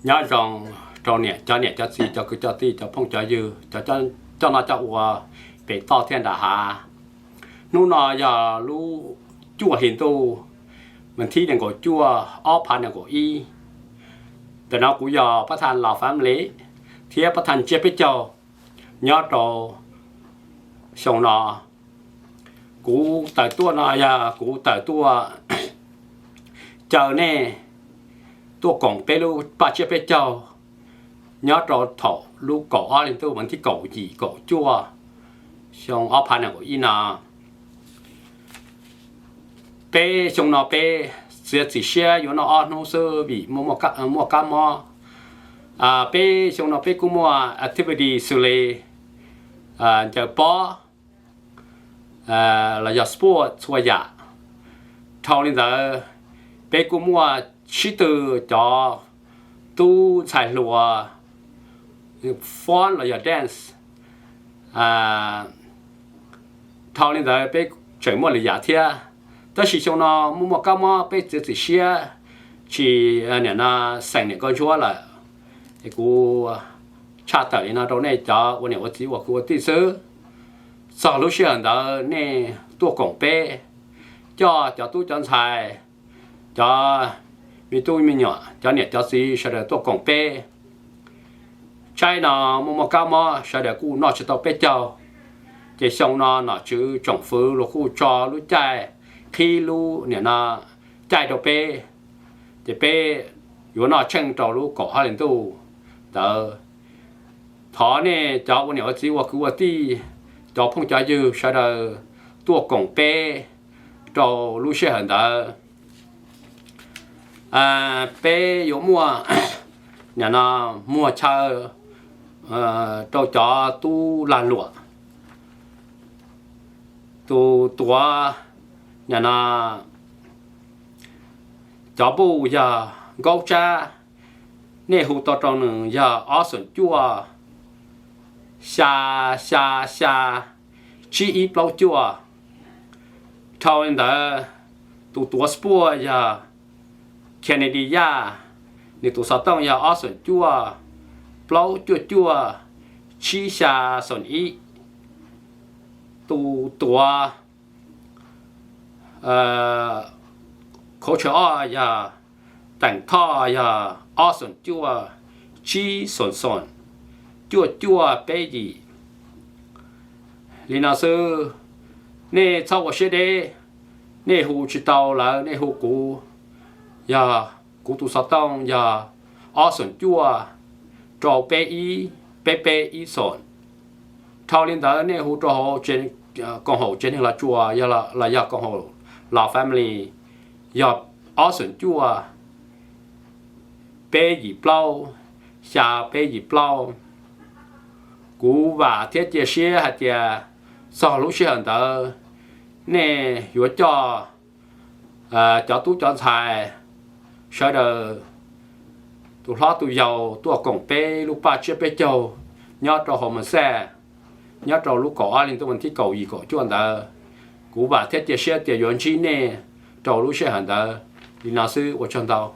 Nyob zoo rau niam, cov niam cov txiv, cov kwv cov tij, cov phooj cov ywg, cov coj noj coj ua pem toj thiab nram hav. Hnub no yog lub cuaj hli ntuj, vas thib nees nkaum cuaj, ob phav nees nkaum ib. Ntawm no kuv yog pab thaj Los Family thiab pab thaj Tsiab Peb Caug nyob rau xyoo no. Kuv tawm tuaj no yog kuv tawm tuaj caw nej tuaj koom peb lub paj tsiab peb caug nyob rau thaum lub kaum ob hli ntuj, vas thib kaum yim kaum cuaj, xyoo ob phav nees nkaum ib no. Peb xyoo no peb txiav txim siab yuav noj ob hnub xwb vim muaj kab mob. Peb xyoo no peb kuj muaj activity xws li ncaws pob los yog sport txhua yam. Dhau li ntawd, peb kuj muaj sib tw cov tub ntxhais hluas fun los yog dance. Dhau li ntawd peb tseem muaj lwm yam thiab, tab sis xyoo no muaj muaj kab mob peb txiav txim siab tsis nim no xeem niam nkauj ntsuab lawm. Es kuv tshaj tawm li no rau nej cov ua niam ua txiv ua kwv ua tij xwb. Txog lub sij hawm ntawd nej tuaj koom peb, coj cov tub cov ntxhais, cov me tub me nyuam, cov niam cov txiv sawv daws tuaj koom peb. Tshaib no muaj muaj kab mob sawv daws kuj noj tsis tau peb caug, ces xyoo no nom tswv tsoom fwv luag kuj tso lub caij, qhib lub nim no caij rau peb, ces peb yuav noj tsheej rau lub kaum ob hli ntuj ntawd. Thov nej cov ua niam ua txiv ua kwv ua tij, cov phooj cov ywg sawv daws tuaj koom peb rau lub sij hawm ntawd. Peb yuav muaj nim no muag chaw rau cov tub lag luam, tus tuav nim no cov npuj yog Nkaub Tsab, nej hu tau rau nws yog ob xoom cuaj, xya xya xya, tsib ib plaub cuaj. Dhau li ntawd, tus tuav spuaj yog Kennedy Yaj, nws tus xov tooj yog ob xoom cuaj, plaub cuaj cuaj, tsib xya xoom ib. Tus tuav khauv tshaw ob yog Teem Thoj yog ob xoom cuaj, tsib xoom xoom, cuaj cuaj peb yim. Li no xwb, nej txhob ua siab deb, nej hu tsis tau lawm nej hu kuv, yog kuv tus xov tooj yog ob xoom cuaj, rau peb ib, peb peb ib xoom. Dhau li ntawd nej hu rau hauv koom haum tsev neeg Los Tsuas los yog koom haum Los Family, yog ob xoom cuaj, peb yim plaub, xya peb yim plaub. Kuv vam thiab cia siab hais tias txog lub sij hawm ntawd nej yuav coj cov tub cov ntxhais sawv daws, tus hlob tus yau tuaj koom peb lub paj tsiab peb caug nyob rau hauv Mas Xaj, nyob rau lub kaum ob hli ntuj vas thib kaum yim kaum cuaj ntawd. Kuv vam thiab cia siab tias yuav ntsib nej rau lub sij hawm ntawd. Li no xwb, ua tsaug ntau.